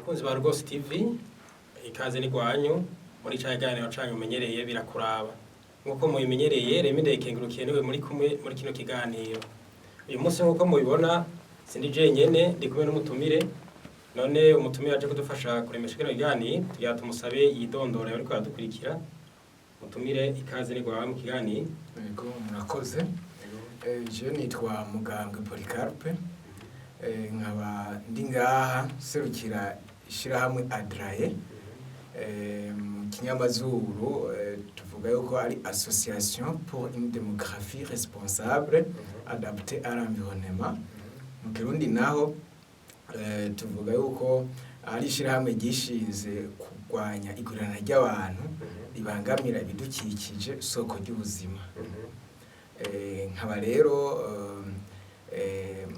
Bakunzi ba Rwose TV, ikaze ni gwanyu muri ca kiganiro canyu mumenyereye "Birakuraba". Nk'uko mubimenyereye, Remy Ndayikengurukiye niwe muri kumwe muri kino kiganiro. Uyu munsi, nk'uko mubibona, sindi jenyene, ndi kumwe n'umutumire. None umutumire aje kudufasha kuremesha kino kiganiro, tugira tumusabe yidondore ariko aradukurikira. Mutumire, ikaze ni gwawe mu kiganiro. Yego, murakoze. Je nitwa Mugambwe Polycarpe, nkaba ndi ngaha serukira ishirahamwe ADRAE. Mu kinyamazuru tuvuga yuko ari Association pour une démographie responsable adaptée à l'environnement. Mu Kirundi naho tuvuga yuko ari ishirahamwe ryishinze kurwanya igurana ry'abantu ribangamira ibidukikije, soko ry'ubuzima. Nkaba rero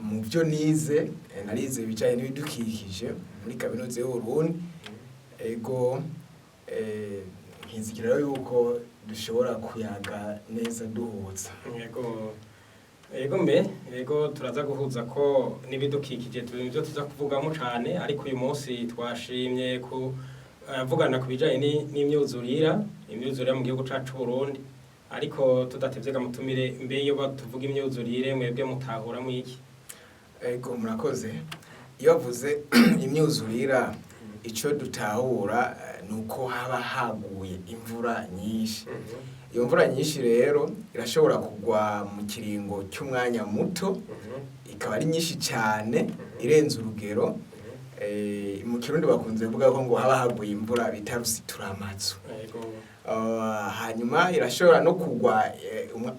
mu byo nize, narize ibijanye n'ibidukikije muri Kaminuza y'Uburundi. Ego, nkizigira rero yuko dushobora kuyaga neza duhuza. Yego mbe, yego, turaza guhuza ko n'ibidukikije turi nivyo tuza kuvugamo cane, ariko uyu munsi twashimye ku vugana ku bijanye n'imyuzurira mu gihugu cacu Burundi. Ariko tudatevye, mutumire, mbe iyo tuvuga imyuzurire, mwebwe mutahura mu iki? Ego, murakoze. Iyo bavuze imyuzurira, ico dutahura nuko haba haguye imvura nyinshi. Iyo mvura nyinshi rero irashobora kugwa mu kiringo cy'umwanya muto, ikaba ari nyinshi cyane irenze urugero. Mu Kirundi bakunze kuvuga ko ngo haba haguye imvura bita rusituramazu. Hanyuma irashobora no kugwa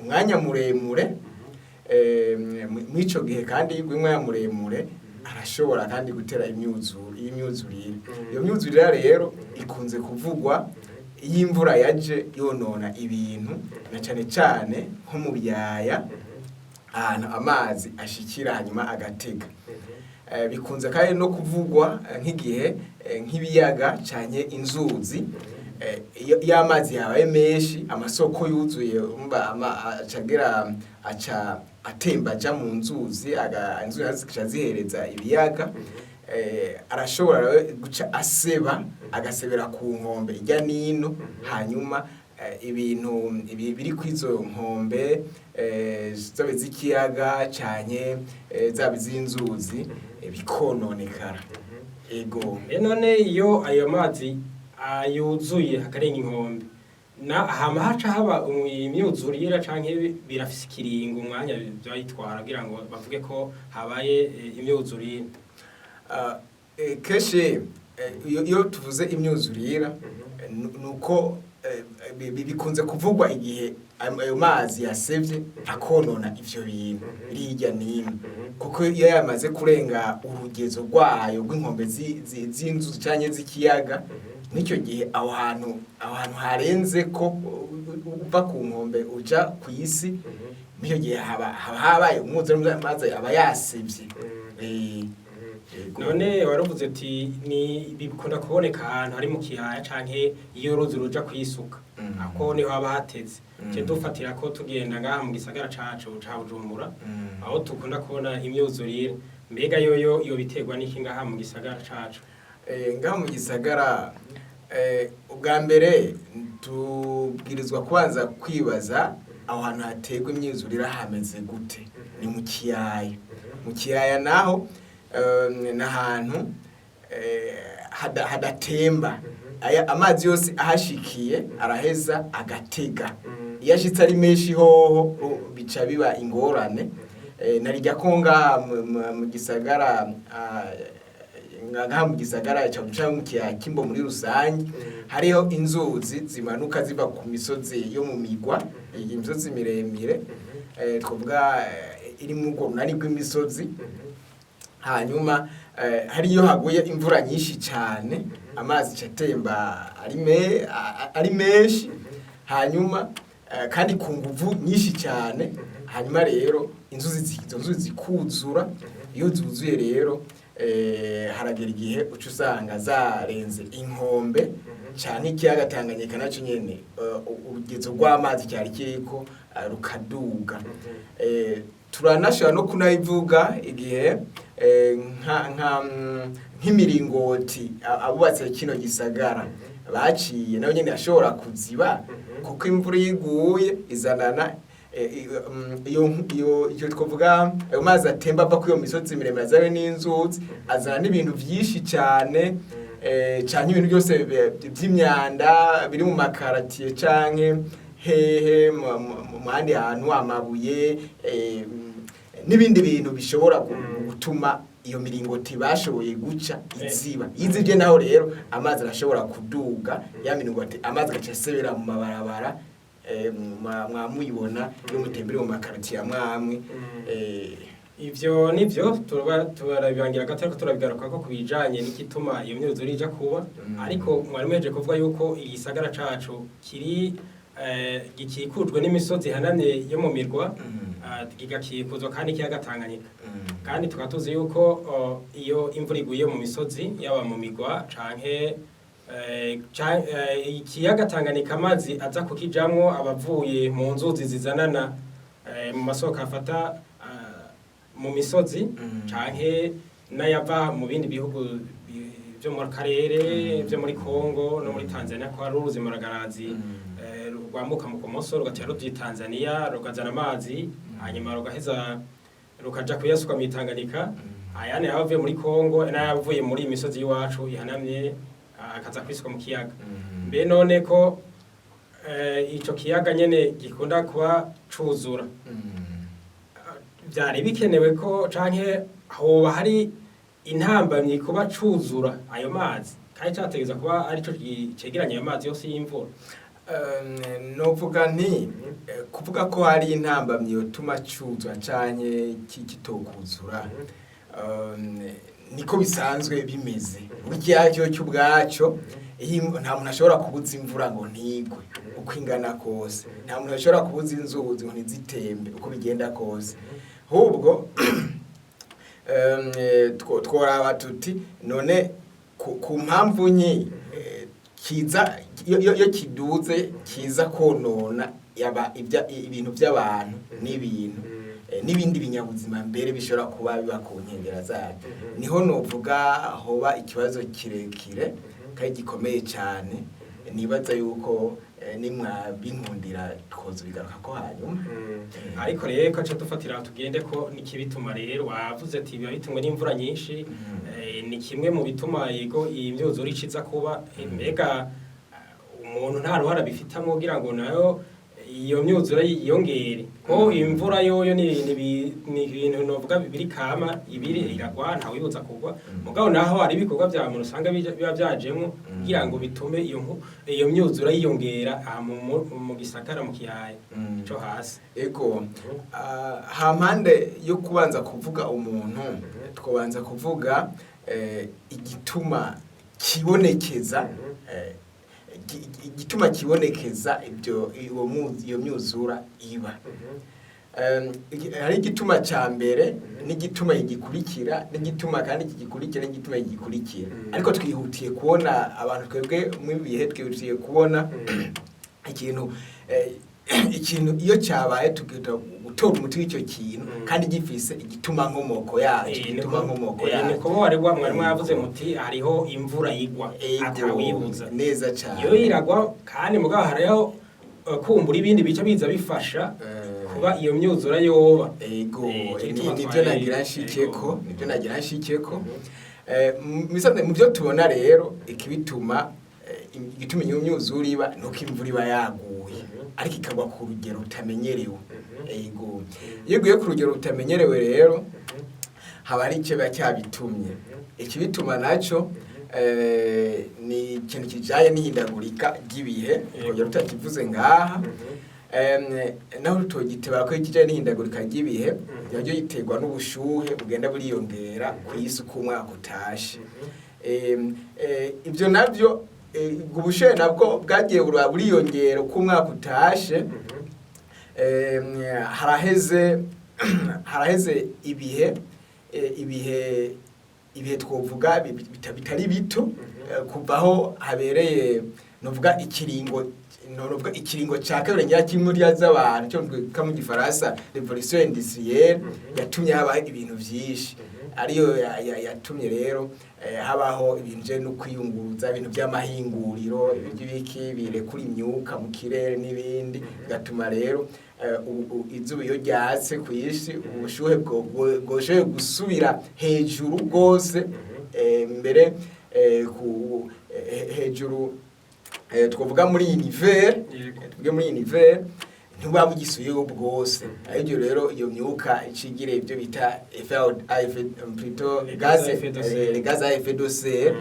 umwanya muremure. Mw'ico gihe kandi iyo iguye umwanya muremure, arashobora kandi gutera imyuzurire. Iyo myuzurire rero ikunze kuvugwa iyo imvura yaje yonona ibintu, na cane cane nko mu biyaya, ahantu amazi ashikira hanyuma agatega. Bikunze kandi no kuvugwa nk'igihe nk'ibiyaga canke inzuzi, iyo amazi yabaye menshi, amasoko yuzuye, umva acagera aca atemba aja mu nzuzi, inzuzi nazo zigaca zihereza ibiyaga. Arashobora rero guca aseba, agasebera ku nkombe irya nino, hanyuma ibintu biri kw'izo nkombe, zaba iz'ikiyaga canke zaba iz'inzuzi, bikononekara. Ego. None iyo ayo mazi ayuzuye akarenga inkombe, na hama haca haba imyuzurire, canke birafise ikiringo, umwanya vyayitwara kugira ngo bavuge ko habaye imyuzurire? Kenshi iyo tuvuze imyuzurira, nuko bikunze kuvugwa igihe ayo mazi yasevye akonona ivyo bintu biri hirya n'ino, kuko iyo yamaze kurenga urugezo rwayo rw'inkombe z'inzuzi canke z'ikiyaga, n'icyo gihe aho hantu harenze ko uva ku nkombe uja ku isi, n'icyo gihe haba habaye umwuzure, amazi aba yasevye. Yego. None waravuze ati ni bikunda kuboneka ahantu hari mu kiyaya canke iyo uruzi ruja kwisuka, ako niho haba hateze. Ce dufatira ko tugenda ngaha mu gisagara cacu ca Bujumbura, aho dukunda kubona imyuzurire, mbega yoyo iyo biterwa n'iki ngaha mu gisagara cacu? Ngaha mu gisagara, ubwa mbere tubwirizwa kubanza kwibaza aho hantu haterwa imyuzurire hameze gute. Ni mu kiyaya. Mu kiyaya naho ni ahantu hadatemba. Aya amazi yose ahashikiye araheza agatega. Iyo ashitse ari menshi hoho, bica biba ingorane. Narirya ko ngaha mu gisagara, ngaha mu gisagara ca mu kiyaya c'Imbo muri rusange, hariho inzuzi zimanuka ziva ku misozi yo mu migwa, iyi misozi miremire, twavuga iri mu urwo runani rw'imisozi. Hanyuma hariyo haguye imvura nyinshi cyane, amazi atemba ari menshi, hanyuma kandi ku nguvu nyinshi cyane. Hanyuma rero inzuzi izo nzuzi zikuzura. Iyo zuzuye rero, haragera igihe uca usanga zarenze inkombe, canke ikiyaga Tanganyika nacyo nyene, urugezo rw'amazi cyari kiriko rukaduga. Turanashobora no kunayivuga igihe nk'imiringoti abubatse kino gisagara baciye, nayo nyene ashobora kuziba, kuko imvura iyo iguye izanana iyo icyo twavuga ayo mazi atemba ava kuri iyo misozi miremire azanywe n'inzuzi, azana n'ibintu vyinshi cyane, canke ibintu byose vy'imyanda biri mu makaratiye canke hehe mu handi hantu, amabuye, n'ibindi bintu bishobora gutuma iyo miringoti bashoboye guca iziba. Iyo izivye naho rero amazi arashobora kuduga ya miringoti, amazi agaca asebera mu mabarabara. Mwamuyibona iyo mutembere mu makaratiye amwamwe. Ivyo nivyo tuba turabibangira gato, ariko turabigaruka ko kubijanye n'igituma iyo myuzure ija kuba. Ariko mwari muhejeje kuvuga yuko igisagara cacu kiri gikikujwe n'imisozi ihanamye yo mu mirwa, kigakikuzwa kandi ikiyaga Tanganyika. Kandi tukaba tuzi yuko iyo imvura iguye mu misozi, yaba mu migwa canke ikiyaga Tanganyika, amazi aza kukijamwo abavuye mu nzuzi zizanana mu masoko afata mu misozi, canke n'ayava mu bindi bihugu vyo mu karere, vyo muri Kongo no muri Tanzania, ko hari uruzi Maragarazi rwambuka mu Kumoso rugatera ruja i Tanzania, rukazana amazi, hanyuma rugaheza rukaja kuyasuka mu Tanganyika. Ayandi nayo avuye muri Kongo n'ayavuye muri iyi misozi y'iwacu ihanamye akaza kwisuka mu kiyaga. Mbe none ko ico kiyaga nyene gikunda kuba cuzura, vyari bikenewe ko canke hoba hari intambamyi kuba cuzura ayo mazi, kandi categerezwa kuba arico cegeranya ayo mazi yose y'imvura? Novuga nti kuvuga ko hari intambamyi yotuma cuzura canke kitokuzura, niko bisanzwe bimeze. Burya cyo cy'ubwaco nta muntu ashobora kubuza imvura ngo ntigwe uko ingana kose, nta muntu ashobora kubuza inzuzi ngo ntizitembe uko bigenda kose. Ahubwo tworaba tuti none ku mpamvu nki kiza iyo kiduze kiza konona yaba ibintu by'abantu n'ibintu n'ibindi binyabuzima mbere bishobora kuba biba ku nkengera zabyo. Niho novuga hoba ikibazo kirekire kandi gikomeye cyane, nibaza yuko nimwabinkundira twoza bigaruka ko hanyuma. Ariko rero ko dufatira tugende ko n'ikibituma rero wavuze ati biba bitumwe n'imvura nyinshi, ni kimwe mu bituma yego iyi myuzure iciza kuba. Mbega umuntu nta ruhara bifitamo kugira ngo nayo iyo myuzure yiyongere, ko imvura yoyo ni ibintu novuga biri kama ibiri iragwa, ntawibuza kugwa. Mugabo naho hari ibikorwa vya muntu usanga biba vyajemwo kugira ngo bitume iyo myuzure yiyongera aha mu gisagara, mu kiyaya co hasi. Ego, hampande yo kubanza kuvuga umuntu, twobanza kuvuga igituma kibonekeza, igituma kibonekeza ibyo iyo myuzura iba. Hari igituma ca mbere n'igituma gikurikira n'igituma kandi kigikurikira n'igituma gikurikira. Ariko twihutiye kubona abantu twebwe mu bihe twihutiye kubona ikintu ikintu iyo cyabaye tugahita gutora umuti w'icyo kintu, kandi gifise igituma nkomoko yacyo, igituma nkomoko yacyo. Niko wari mwari mwavuze muti hariho imvura igwa atawibuza. Neza cyane. Iyo iragwa kandi, mugabo hariho kumbura ibindi bice biza bifasha kuba iyo myuzura yoba. Ego. Ico gituma Nibyo nagira nshikeko, nibyo nagira nshikeko. Mu byo tubona rero ikibituma, igituma iyo myuzure iba nuko imvura iba yaguye, ariko ikagwa ku rugero rutamenyerewe. Ego, iyo iguye ku rugero rutamenyerewe rero haba hari icyo biba cyabitumye. Ikibituma naco ni ikintu kijanye n'ihindagurika ry'ibihe, twongera tutakivuze ngaha. Naho tutogitebara ko ikijanye n'ihindagurika ry'ibihe naryo giterwa n'ubushuhe bugenda buriyongera ku isi uko umwaka utashe. Ibyo navyo, ubwo bushuhe nabwo bwagiye buriyongera uko umwaka utashe. Haraheze ibihe ibihe twovuga bitari bito, kuva aho habereye Novuga ikiringo, novuga ikiringo ca kabiri ngira kimurya z'abantu cyo twita mu gifaransa révolution industrielle, yatumye habaho ibintu vyinshi, ariyo yatumye rero habaho ibintu byo no kwiyunguruza, ibintu by'amahinguriro, iby'ibiki birekura imyuka mu kirere n'ibindi, bigatuma rero izuba iyo ryatse ku isi, ubushuhe bwoshoboye gusubira hejuru rwose, mbere ku hejuru, twavuga muri univers, tuvuge muri univers ntibuba bugisubiyeho bwose. Aribyo rero iyo myuka icigire ibyo bita effet à effet, plutôt Les gaz gaz à effet de serre. Les gaz à effet de serre,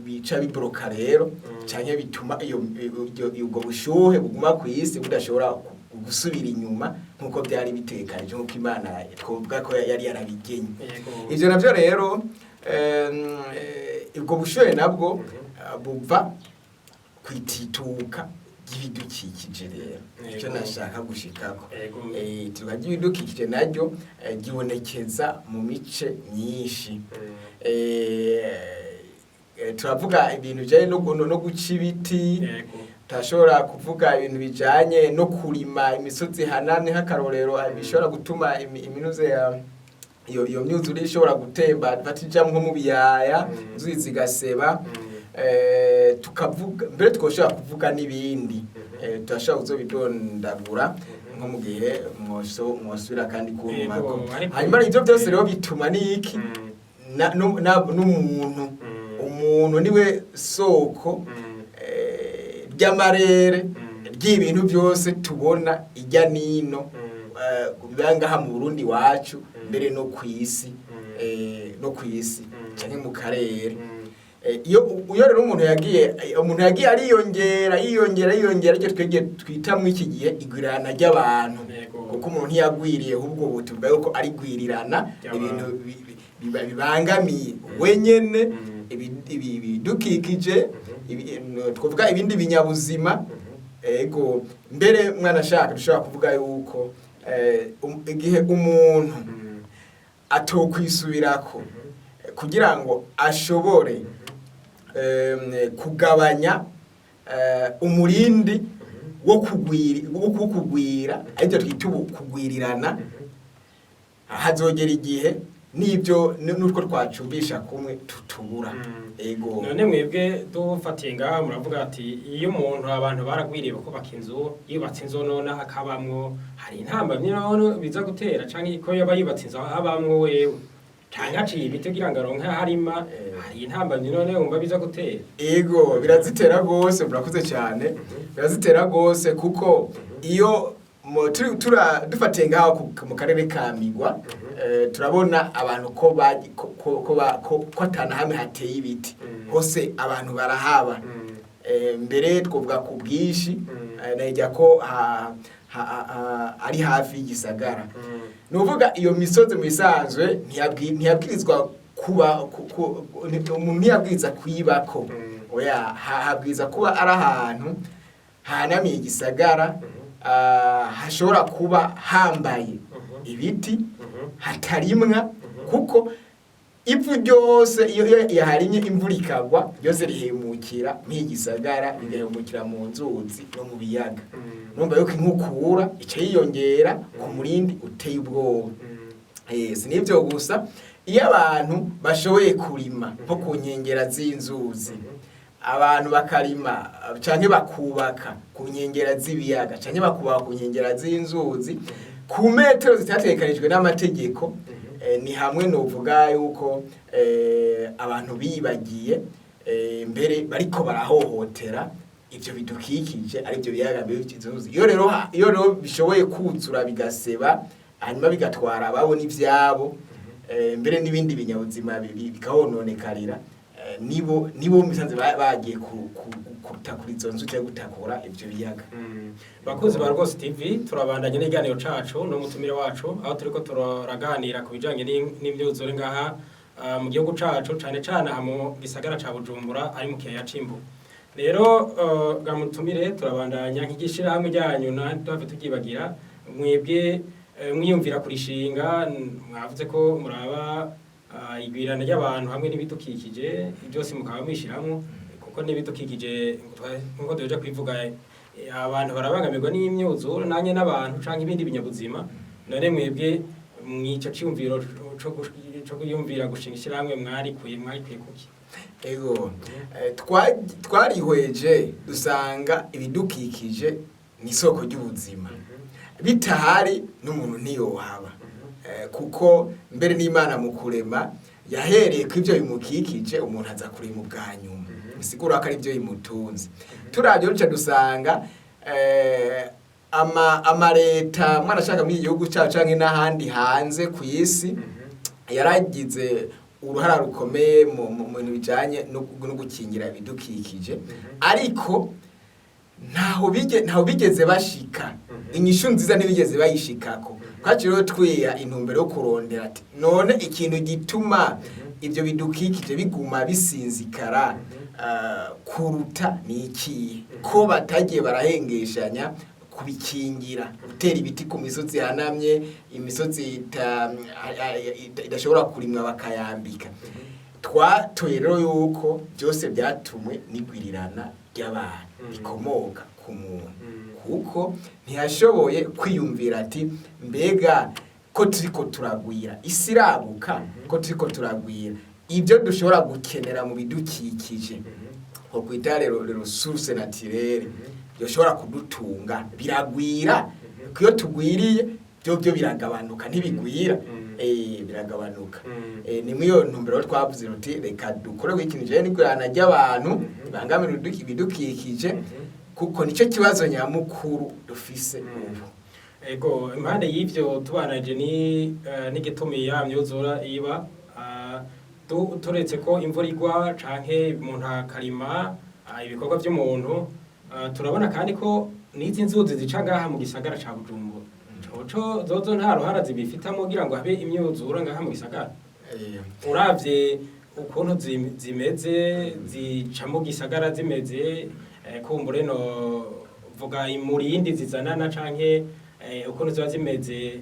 bica biboroka rero, canke bituma iyo ubwo bushuhe buguma ku isi budashobora gusubira inyuma nk'uko byari bitekanije, nk'uko Imana twovuga ko yari yarabigenye. Ivyo navyo rero, ubwo bushuhe nabwo buva kwitituka ry'ibidukikije. Rero icyo nashaka gushikako, ituka ry'ibidukikije naryo ryibonekeza mu mice myinshi. Turavuga ibintu bijanye no guca ibiti, turashobora kuvuga ibintu bijanye no kurima imisozi ihanamye, nk'akarorero, bishobora gutuma iminuze ya iyo myuzure ishobora gutemba batija nko mu biyaya, inzuzi zigaseba. Tukavuga mbere, twoshobora kuvuga n'ibindi. Turashobora kuzobidondagura nko mu gihe mwosubira kandi kuntumako. Hanyuma ivyo byose rero bituma n'iki n'umuntu, umuntu niwe soko ry'amarere ry'ibintu byose tubona ijya nino, biba ngaha mu Burundi wacu, mbere no ku isi, no ku isi canke mu karere. Iyo rero umuntu yagiye ariyongera, yiyongera, yiyongera, icyo twegeye twita muri iki gihe igwirirana ry'abantu, kuko umuntu ntiyagwiriye, ahubwo ubu tuvuga yuko ari gwirirana Ry'abantu. Ibintu bibangamiye wenyene, ibidukikije, twavuga ibindi binyabuzima. Ego, mbere mwana ashaka dushobora kuvuga yuko igihe umuntu atokwisubirako kugira ngo ashobore kugabanya umurindi wo kugwira, aribyo twita ubu kugwirirana, hazogera igihe n'ibyo n'utwo twacumbisha kumwe tutubura. Ego. None mwebwe dufatiye ngaha, muravuga ati iyo umuntu, abantu baragwiriye bakubaka inzu, yubatse inzu none akabamwo, hari intambamyi none biza gutera, canke ko yoba yubatse inzu abamwo wewe, canke aciye ibiti kugira ngo aronke aho arima, hari intambamyi none wumva biza gutera? Ego, birazitera rwose, murakoze cyane. Birazitera rwose kuko iyo dufatiye ngaho mu karere ka Migwa, turabona abantu ko ko atana hamwe hateye ibiti, hose abantu barahaba. Mbere twovuga ku bwinshi, najya ko ari hafi y'igisagara. Ni ukuvuga iyo misozi mu bisanzwe ntiyabwirizwa kuba umuntu ntiyabwiriza kuyibako. Oya, habwiza kuba ari ahantu hahanamiye igisagara, hashobora kuba hambaye ibiti, hatarimwa, kuko ivu ryose iyo yaharimye, imvura ikagwa, ryose rihemukira nk'igisagara, rigahemukira mu nzuzi no mu biyaga. Numva yuko inkukura ica yiyongera ku murindi uteye ubwoba. Si n'ibyo gusa, iyo abantu bashoboye kurima nko ku nkengera z'inzuzi, abantu bakarima canke bakubaka ku nkengera z'ibiyaga, canke bakubaka ku nkengera z'inzuzi ku metero zitategekanijwe n'amategeko, ni hamwe novuga yuko abantu bibagiye, mbere bariko barahohotera ivyo bidukikije, arivyo biyaga, mbere inzuzi. Iyo rero bishoboye kuzura bigaseba, hanyuma bigatwara ababo n'ivyabo, mbere n'ibindi binyabuzima bikahononekarira, nibo misanze bagiye gutakura izo nzu cyangwa gutakura ivyo biyaga. Bakunzi ba Rwose TV, turabandanya n'ikiganiro cacu n'umutumire wacu, aho turiko turaganira ku bijanye n'imyuzure ngaha mu gihugu cacu, cane cane aha mu gisagara ca Bujumbura, ari mu kiyaya c'Imbo. Rero bwa mutumire, turabandanya nk'igishirahamwe ryanyu, na tuhave tugibagira mwebwe, mwiyumvira kurishinga, mwavuze ko muraba igwirana ry'abantu hamwe n'ibidukikije byose mukaba mwishiramwo kuko Kuko n'ibidukikije nkuko duheje kwivuga, abantu barabangamirwa n'imyuzure nanye n'abantu canke ibindi binyabuzima. None mwebwe mwico ciyumviro co kwiyumvira gushinga ishirahamwe mwarikuye kuki? Ego, twarihweje dusanga ibidukikije ni isoko ry'ubuzima, bitahari n'umuntu ntiyohaba. Kuko mbere n'Imana mu kurema yahereye ku ibyo bimukikije, umuntu aza kurema ubwa nyuma, bisigura ko ari byo bimutunze. Turavye ruca dusanga amareta mwarashaka muri iki gihugu cyacu canke n'ahandi hanze ku isi yaragize uruhara rukomeye mu bintu bijanye no gukingira ibidukikije, ariko ntaho bigeze bashika, inyishu nziza ntibigeze bayishikako. Twaciye rero twiha intumbero yo kurondera ati none ikintu gituma ibyo bidukikije biguma bisinzikara kuruta ni ikihe, ko batagiye barahengeshanya kubikingira, gutera ibiti ku misozi ihanamye, imisozi idashobora kurimwa bakayambika. Twatoye rero yuko byose byatumwe n'igwirirana ry'abantu rikomoka ku muntu, kuko ntiyashoboye kwiyumvira ati mbega ko turiko turagwira, isi iraguka, ko turiko turagwira, ibyo dushobora gukenera mu bidukikije nko kwita rero ressources naturelles byoshobora kudutunga biragwira, ko iyo tugwiriye byo biragabanuka, ntibigwira, biragabanuka. Ni muri iyo ntumbero rero twavuze ruti reka dukore ikintu kijanye n'igwirana ry'abantu ribangamira ibidukikije, kuko nicyo kibazo nyamukuru dufise ubu. Ego, impande y'ivyo tubanaje ni n'igituma ya myuzura iba, turetse ko imvura igwa canke umuntu akarima, ibikorwa vy'umuntu, turabona kandi ko n'izi nzuzi zica ngaha mu gisagara ca Bujumbura coco zozo nta ruhara zibifitamo kugira ngo habe imyuzura ngaha mu gisagara. Uravye ukuntu zimeze, zica mu gisagara zimeze, kumbure no vuga imurindi zizanana canke ukuntu ziba zimeze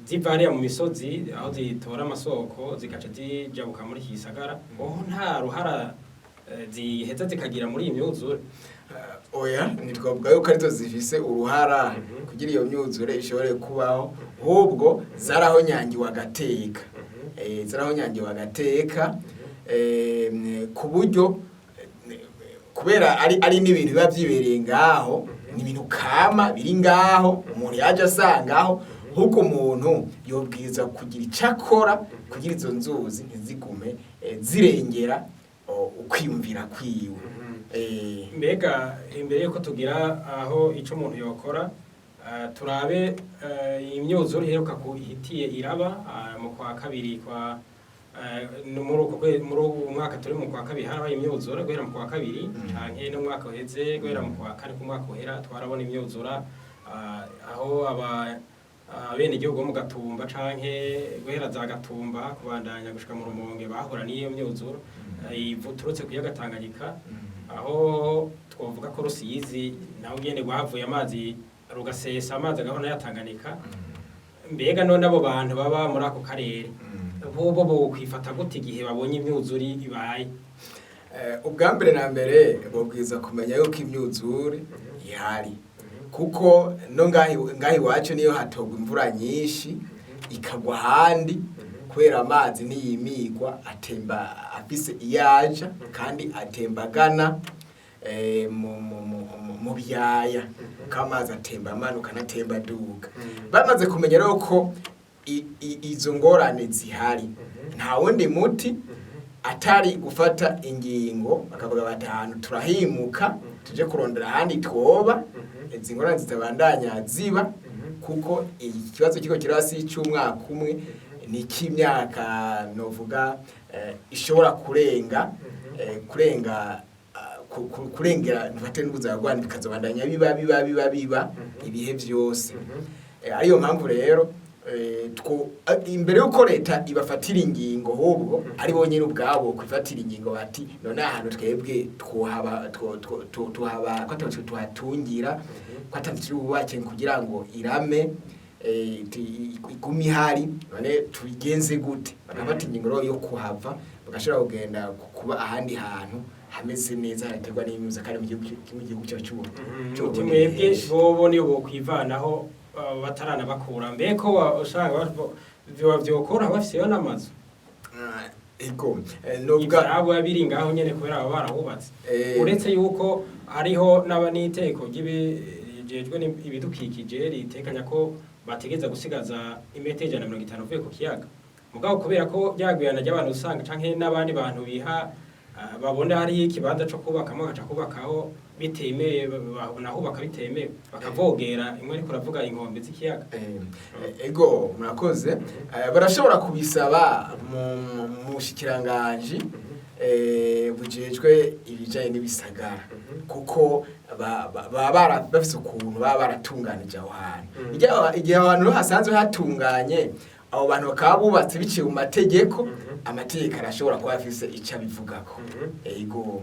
ziva hariya mu misozi aho zitora amasoko zigaca zijabuka muri iki gisagara, oho nta ruhara ziheza zikagira muri iyi myuzure? Oya, ntitwavuga yuko arizo zifise uruhara kugira iyo myuzure ishobore kubaho, ahubwo zarahonyangiwe agateka. Zarahonyangiwe agateka ku buryo kubera ari n'ibintu biba vyibereye ngaho, ni ibintu kama biri ngaho umuntu yaje asangaho, ahubwo umuntu yobwirizwa kugira ico akora kugira izo nzuzi ntizigume zirengera ukwiyumvira kwiwe. Mbega imbere yuko tugira aho ico umuntu yokora, turabe imyuzure iheruka ihitiye iraba mu kwa kabiri kwa no muri uko muri uwu mwaka turi mu kwa kabiri harabaye imyuzure guhera mu kwa kabiri, canke n'umwaka uheze guhera mu kwa kane k'umwaka uhera twarabona imyuzura, aho aba abenegihugu bo mu Gatumba canke guhera za Gatumba kubandanya gushika mu Rumonge bahura n'iyo myuzura iturutse ku kiyaga Tanganyika, aho twavuga ko Rusizi naho nyene rwavuye amazi rugasesa amazi agahora ya Tanganyika. Mbega none abo bantu baba muri ako karere bobo bokwifata gute igihe babonye imyuzure ibaye? Ubwa mbere na mbere bobwiza kumenya yuko imyuzure ihari, kuko no ngaha iwacu niyo hatogwa imvura nyinshi ikagwa ahandi, kubera amazi ntiyimigwa, atemba afise iyaja kandi atemba agana mu biyaya, kuko amazi atemba amanuka anatemba aduga. Bamaze kumenya rero ko izo ngorane zihari, nta wundi muti atari gufata ingingo bakavuga bati ahantu turahimuka tuje kurondera ahandi twoba, izi ngorane zitabandanya ziba, kuko iki kibazo kiko kiri hasi c'umwaka umwe, ni icy'imyaka novuga ishobora kurenga kurenga kurengera nfate n'ubuzima bwanyu, bikazobandanya biba biba biba biba ibihe vyose. Ariyo mpamvu rero imbere yuko leta ibafatira ingingo, ahubwo ari bo nyene ubwabo kwifatira ingingo bati none ahantu twebwe twohaba tuhaba ko ataco tuhatungira, ko ataco turi bubake kugira ngo irame, igume ihari, none tubigenze gute? Bagafata ingingo rero yo kuhava bagashobora kugenda kuba ahandi hantu. hameze neza haraterwa n'imyuzure kandi mu gihugu cyacu Uti c'Uburundi mwebwe henshi. Bobo niyo bokwivanaho bataranabakura mbeko usanga vyokora bafiseyo n'amazu. Ah, ego. Nubwo Ivyabo biri ngaho nyene kubera baba barahubatse, uretse yuko hariho n'aba n'iteko rijejwe ibidukikije ritekanya ko bategeza gusigaza imetero 150 uvuye ku kiyaga, mugabo kubera ko ryagwirana ry'abantu usanga canke n'abandi bantu biha babona hariho ikibanza co kubakamo bagaca kubakaho bitemewe, banahubaka bitemewe bakavogera imwe, ariko uravuga inkombe z'ikiyaga. Ego, murakoze. Barashobora kubisaba mu bushikiranganji bujejwe ibijanye n'ibisagara, kuko baba bafise ukuntu baba baratunganije aho hantu. Igihe aho hantu hasanzwe hatunganye, abo bantu bakaba bubatse biciye mu mategeko, amategeko arashobora kuba afise ico abivugako. Ego.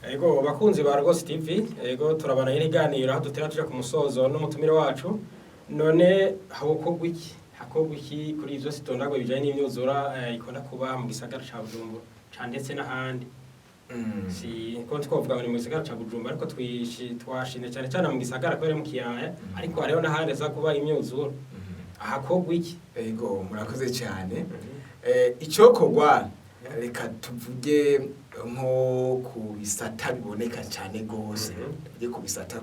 Ego, bakunzi ba Rwose TV, ego, turabana n'iganiro aho dutera tuja ku musozo n'umutumire wacu. None hakorwa iki? Hakorwa iki kuri ivyo sitondagwe bijanye n'imyuzura ikunda kuba mu gisagara ca Bujumbura ca ndetse n'ahandi? Si ko twovuga ngo ni mu gisagara ca Bujumbura, ariko twashimye cyane cyane mu gisagara kubera mu kiyaya, ariko hariho n'ahandi haza kuba imyuzura. Hakorwa iki? Ego, murakoze cyane. Icokorwa, reka tuvuge nko ku bisata biboneka cyane gose. Tuvuge ku bisata,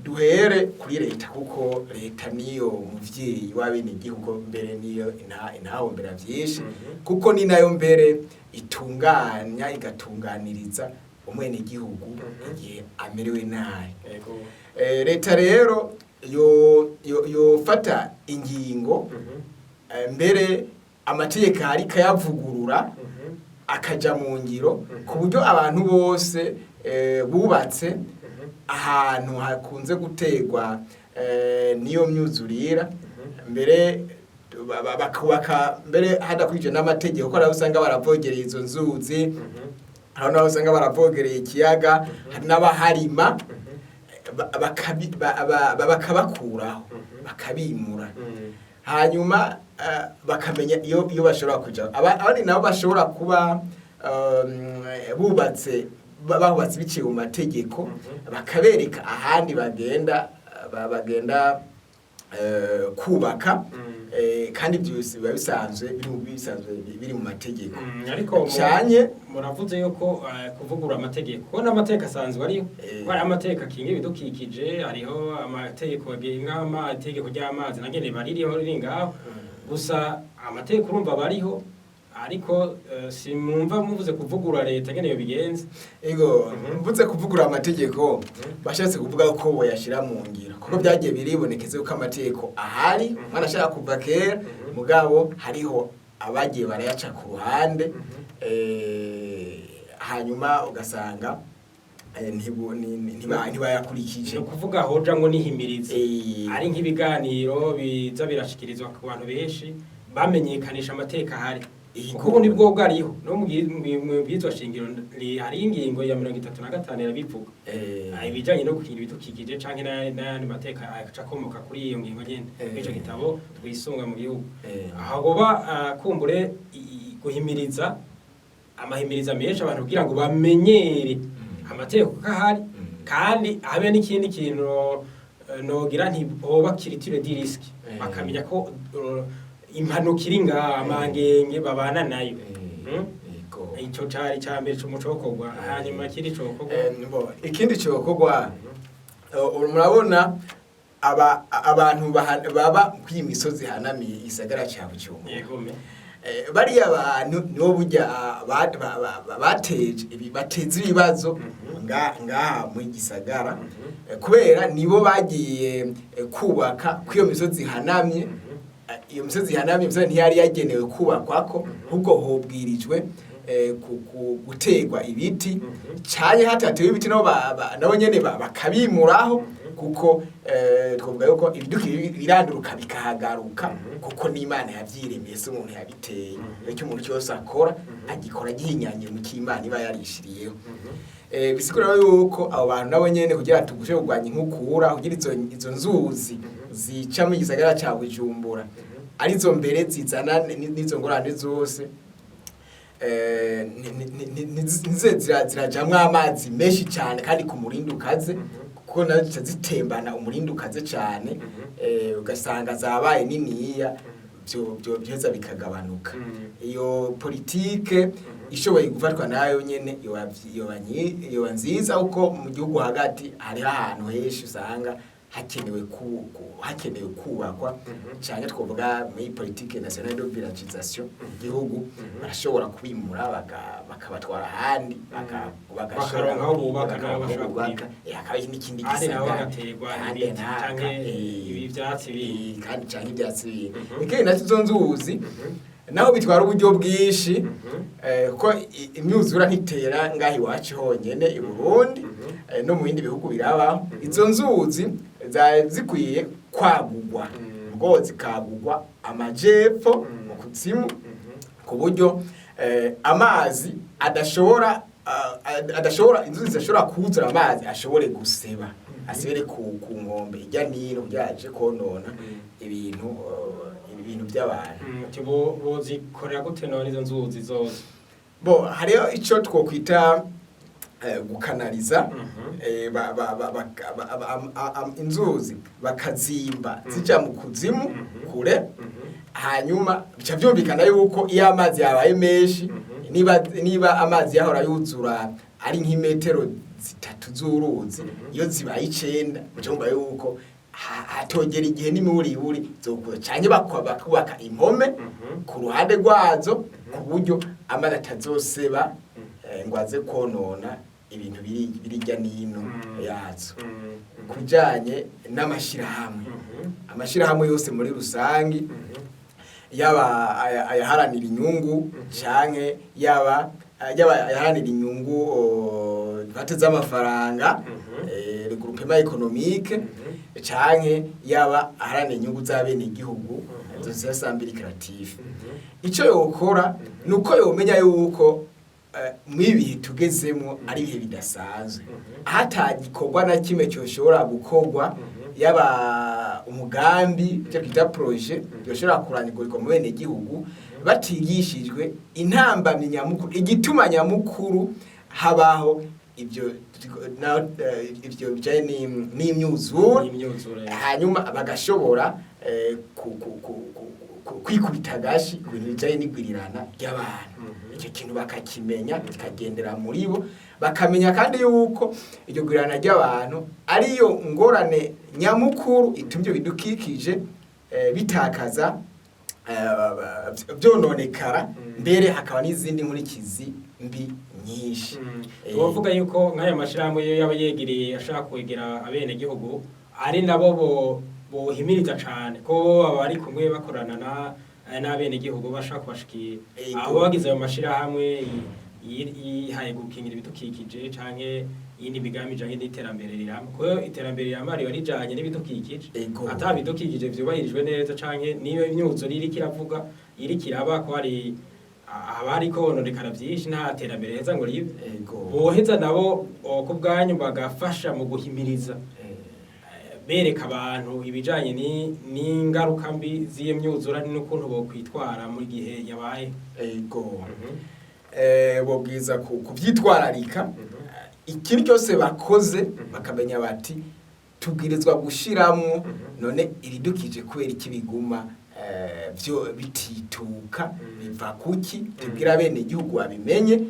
duhere kuri leta, kuko leta niyo muvyeyi w'abenegihugu, mbere niyo intahombera vyinshi, kuko ni nayo mbere itunganya igatunganiriza umwenegihugu igihe amerewe nabi. Leta rero yofata ingingo, mbere amategeko ariko ayavugurura, akaja mu ngiro, ku buryo abantu bose bubatse ahantu hakunze guterwa n'iyo myuzurira, mbere bakubaka mbere hadakurikije n'amategeko, kuko hari aho usanga baravogereye izo nzuzi, hari n'aho usanga baravogereye ikiyaga, hari n'abaharima, bakabakuraho, bakabimura, hanyuma bakamenya iyo bashobora kuja. Abandi nabo bashobora kuba bubatse bahubatse biciye mu mategeko, bakabereka ahandi bagenda bagenda kubaka, kandi byose biba bisanzwe biri mu mategeko. Ariko Canye muravuze yuko kuvugurura amategeko, kuko n'amategeko asanzwe ariho, kuko hariho amategeko akinga ibidukikije, hariho amategeko agenga amategeko ry'amazi nagene baririho riri ngaho. Gusa amategeko urumva bariho, ariko simumva muvuze kuvugurura leta ngene yo bigenze. Ego, mvuze kuvugurura amategeko, bashatse kuvuga ko boyashira mu ngiro, kuko byagiye biribonekeza yuko amategeko ahari, umwana ashaka kuva kera, mugabo hariho abagiye barayaca ku ruhande, hanyuma ugasanga ntibayakurikije. Ni ukuvuga hoja ngo nihimirize, ari nk'ibiganiro biza birashikirizwa ku bantu benshi bamenyekanisha amateka ahari, kuko ubundi bwo bwariho no mu bwizwa shingiro hari ingingo ya 35 irabivuga, ibijanye no gukingira ibidukikije canke n'ayandi mateka aca akomoka kuri iyo ngingo nyene, ico gitabo twisunga mu gihugu. Aho goba kumbure guhimiriza, amahimiriza menshi abantu kugira ngo bamenyere amategeko ko ahari, kandi habe n'ikindi kintu nogira nti hoba culture du risque, bakamenya ko impanuka iri ngaha, amangenge babana nayo. Ego. Ico cari ca mbere c'umuco wokorwa. Hanyuma ikindi cokorwa? Bo, ikindi cyokorwa, murabona abantu baba kw'iyi misozi ihanamiye igisagara ca Bujumbura. Yego me. Bariya bantu nibo burya bateje bateza ibibazo ngaha mu gisagara, kubera nibo bagiye kubaka kw'iyo misozi ihanamye. Iyo misozi ihanamye, imisozi ntiyari yagenewe kubakwako, ahubwo hobwirijwe guterwa ibiti, canke hatatewe ibiti nabo nabo nyene bakabimuraho, kuko twavuga yuko ibidukikije biranduruka bikahagaruka, kuko n'Imana yavyiremeye, si umuntu yabiteye. Icyo umuntu cyose akora agikora gihinyanye mu cy'Imana iba yarishiriyeho. Bisigura yuko abo bantu nabo nyene, kugira tugushe kurwanya inkukura, kugira izo nzuzi zica mu gisagara ca Bujumbura, arizo mbere zizana n'izo ngorane zose. ntizize zirajamwo amazi menshi cyane kandi ku murindi ukaze, kuko nazo zica zitembana umurindi ukaze cyane, ugasanga zabaye niniya, byo byoza bikagabanuka. Iyo politike ishoboye gufatwa nayo nyene yoba nziza, kuko mu gihugu hagati hariho ahantu henshi usanga hakenewe hakenewe kubakwa. Cyane twovuga muri politique nationale de villagisation igihugu, barashobora kubimura bakabatwara ahandi, Bakaronka aho bubaka, nabo bakaronka aho bashobora bubaka. kurima. Hakaba n'ikindi Ahandi naho gisagara. bagaterwa Ahandi ibiti canke ivyatsi bindi. Kandi canke ivyatsi bindi. Ikindi naco, izo nzuzi naho bitwara uburyo bwinshi, kuko imyuzura ntitera ngaho iwacu honyene i Burundi, no mu bindi bihugu birabaho. Izo nzuzi zari zikwiye kwagugwa, ubwo zikagugwa amajepfo mu kuzimu, ku buryo amazi adashobora adashobora, inzuzi zidashobora kuzura amazi ashobore guseba, asebere ku nkombe ijya nino kugira aje konona ibintu by'abantu. Uti bozikorera gute none izo nzuzi zose? Bo hariho ico twokwita gukanaliza, inzuzi bakazimba zija mu kuzimu kure. Hanyuma bica byumvikana yuko iyo amazi yabaye menshi, niba amazi yahora yuzura ari nk'imetero 3 z'uruzi, iyo zibaye 9 muca mumva yuko hatogera igihe n'imiburiburi zokuza, canke bakubaka impome ku ruhande rwazo, ku buryo amazi atazoseba ngo aze konona ibintu birijya nino yazo. Ku bijanye n'amashirahamwe, amashirahamwe yose muri rusangi, yaba ayaharanira inyungu canke yaba ayaharanira inyungu dufate z'amafaranga, le groupement économique, canke yaba aharanira inyungu z'abenegihugu, association sans but lucratif, ico yokora nuko yomenya yuko mw'ibi bihe tugezemo ari ibihe bidasanzwe, aho atagikorwa na kimwe cyoshobora gukorwa, yaba umugambi, icyo twita projet, yoshobora kurangirwa mu bene gihugu batigishijwe intambamyi nyamukuru, igituma nyamukuru habaho ibyo ibyo bijanye n'imyuzure. N'imyuzure. Hanyuma bagashobora kwikubita agashi ku bintu bijanye n'igwirirana ry'abantu. Icyo kintu bakakimenya, kikagendera muri bo, bakamenya kandi yuko iryo gwirirana ry'abantu ariyo ngorane nyamukuru ituma ibyo bidukikije bitakaza, byononekara, mbere hakaba n'izindi nkurikizi mbi nyinshi. Tubavuga yuko nk'aya mashirahamwe iyo yaba yegereye, ashaka kwegera abenegihugu, ari nabo bo bohimiriza cane, ko bo baba bari kumwe bakorana na n'abenegihugu bashaka kubashikira. Abo bagize ayo mashirahamwe yihaye gukingira ibidukikije canke iyindi migambi ijanye n'iterambere rirama, kuko iterambere rirama riba rijanye n'ibidukikije. Ata bidukikije vyubahirijwe neza, canke niyo imyuzure iriko iravuga, iriko iraba, ko hari abari kononekara vyinshi, nta terambere heza ngo ribe. Boheza nabo ku bwanyu bagafasha mu guhimiriza, bereka abantu ibijanye n'ingaruka mbi z'iyo myuzura n'ukuntu bokwitwara mu gihe yabaye. Ego. Bobwiza kuvyitwararika ikintu cyose bakoze, bakamenya bati tubwirizwa gushiramwo none ibidukije kubera iki biguma vyo bitituka, biva kuki? Tubwire bene igihugu babimenye,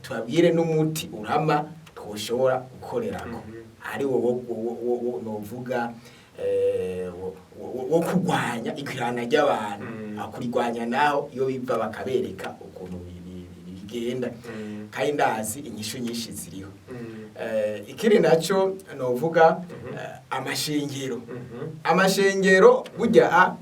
tubabwire n'umuti urama twoshobora gukorerako, ari wo novuga wo kurwanya ikwirana ry'abantu. Akurigwanya naho iyo biva, bakabereka ukuntu bigenda, kandi ndazi inyishu nyinshi ziriho. Ikindi naco novuga, amashengero. Amashengero burya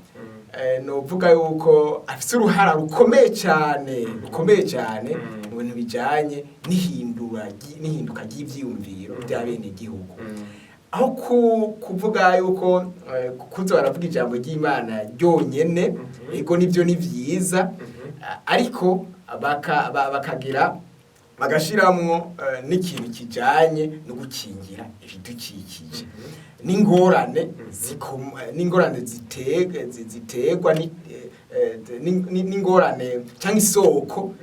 novuga yuko afise uruhara rukomeye cyane, rukomeye cyane mu bintu bijanye n'ihinduka ry'ivyiyumviro by'abenegihugu. Aho kuvuga yuko kuza baravuga ijambo ry'Imana ryonyene, ego nivyo ni vyiza, ariko bakagira bagashiramwo n'ikintu kijanye no gukingira ibidukikije n'ingorane n'ingorane ziterwa n'ingorane cyangwa isoko.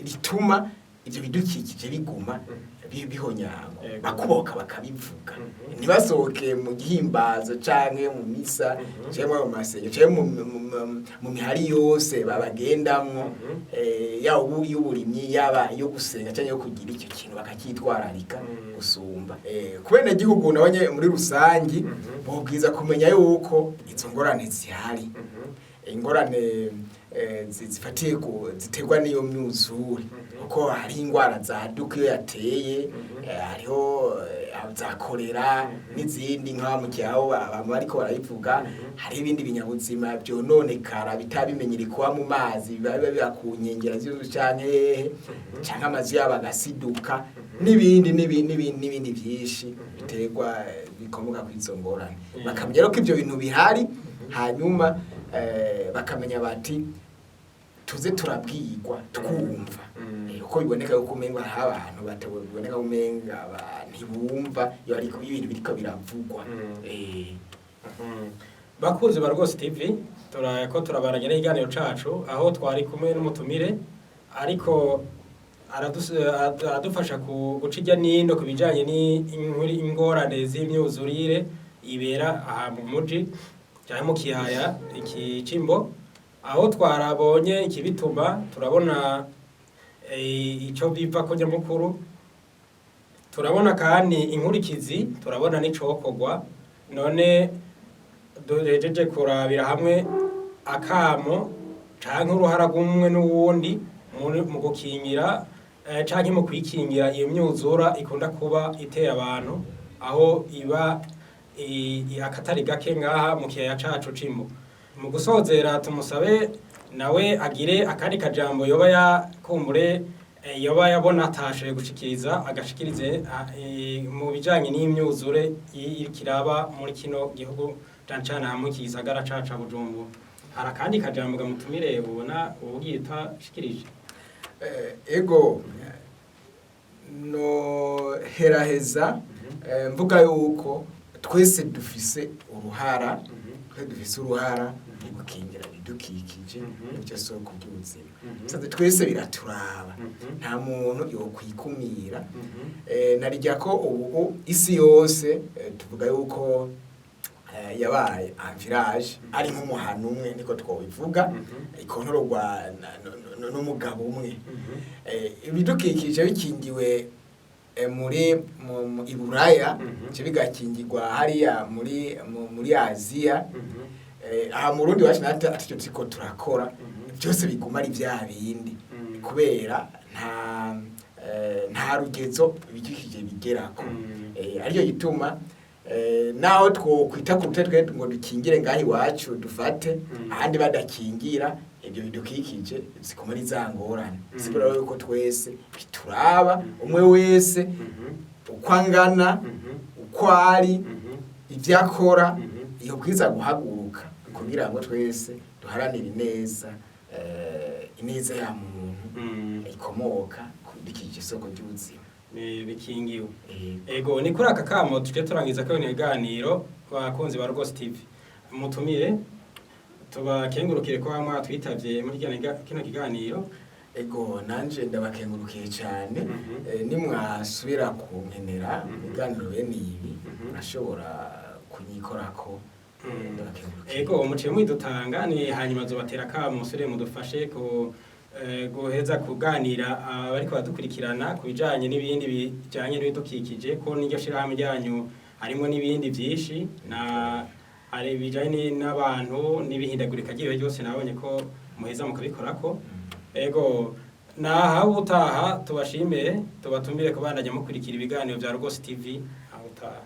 rituma ivyo bidukikije biguma bihonyangwa. Bakuboka bakabivuga, ntibasohoke mu gihimbazo canke mu misa, canke mu masengesho, canke mu mihari yose babagendamwo, yaba ubu y'uburimyi, yaba iyo gusenga canke yo kugira icyo kintu, bakacyitwararika gusumba. Ku benegihugu nabo muri rusangi, bobwiza kumenya yuko izo ngorane zihari, ingorane zifatiye ku ziterwa n'iyo myuzure, kuko hari ingwara zaduka iyo yateye. Hariho za korera n'izindi nka mu gihe aho abantu bariko barabivuga. Hari ibindi binyabuzima byononekara bitabimenyere kuba mu mazi, biba ku nkengera z'inzu canke hehe, canke amazu yabo agasiduka, n'ibindi n'ibindi n'ibindi n'ibindi byinshi biterwa, bikomoka kuri izo ngorane. Bakamenya rero ko ibyo bintu bihari, hanyuma bakamenya bati tuze turabwirwa twumva. Kuko biboneka yuko umenga hariho abantu bataboneka, umenga ntibumva iyo ariko ibintu biriko biravugwa. Bakunzi ba Rwose TV, turako turabaranya n'ikiganiro cacu, aho twari kumwe n'umutumire ariko aradufasha guca irya nino ku bijanye n'ingorane z'imyuzurire ibera aha mu muji cyangwa mu kiyaya iki c'Imbo, aho twarabonye ikibituma, turabona ico biva ko nyamukuru, turabona kandi inkurikizi, turabona n'icokorwa. None duhejeje kurabira hamwe akamo canke uruhara rw'umwe n'uwundi mu gukingira canke mu kwikingira iyo myuzura ikunda kuba itera abantu, aho iba akatari gake ngaha mu kiyaya cacu c'Imbo. Mu gusozera, tumusabe nawe agire akandi kajambo yoba yakumbure, yoba yabona atashoboye gushikiriza, agashikirize mu bijanye n'imyuzure iriko iraba muri kino gihugu, cane cane aha muri iki gisagara cacu ca Bujumbura. Hari akandi kajambo gamutumire ubona ubugiye utashikirije? Ego, no heraheza mvuga yuko twese dufise uruhara, twese dufise uruhara mu gukingira ibidukikije n'ibyo soko by'ubuzima. Sanze twese biraturaba, nta muntu yokwikumira. Narirya ko ubu isi yose, tuvuga yuko yabaye un village, ari nk'umuhano umwe, niko twobivuga, ikontororwa n'umugabo umwe. Ibidukikije bikingiwe muri Iburaya, bice bigakingirwa hariya muri Aziya. Aha mu Burundi wacu natwe atacyo turiko turakora, byose biguma ari vya bindi, kubera nta rugezo ibidukikije bigerako. Ariyo gituma naho twokwita ku rutare twe ngo dukingire ngaho iwacu, dufate ahandi badakingira ibyo bidukikije, zikoma ari za ngorane. Sigura rero yuko twese bituraba, umwe wese uko angana, uko ari, ibyo akora, iyo bwiza guhaguruka kugira ngo twese duharanire ineza, ineza ya muntu ikomoka ku bidukikije, isoko ry'ubuzima. Bikingiwe. Ego, ni kuri aka kamo tuje turangiza ko bino biganiro. Bakunzi ba Rwose TV, mutumire, tubakengurukire ko mwatwitavye muri kino kiganiro. Ego, nanje ndabakengurukiye cyane. Nimwasubira kunkenera ibiganiro bene ibi, murashobora kunyikorako. Ndabakengurukiye. Ego, muciye mwidutanga ni hanyuma zobatera kamo musubire mudufashe ku guheza kuganira abariko badukurikirana ku bijanye n'ibindi bijanye n'ibidukikije, ko n'iryo shirahamwe ryanyu harimo n'ibindi vyinshi, na hari ibijanye n'abantu n'ibihindagurika ry'ibihe ryose, nabonye ko muheza mukabikorako. Ego, naha ubutaha, tubashimire, tubatumire kubandanya mukurikira ibiganiro vya Rwose TV. Aho utaha.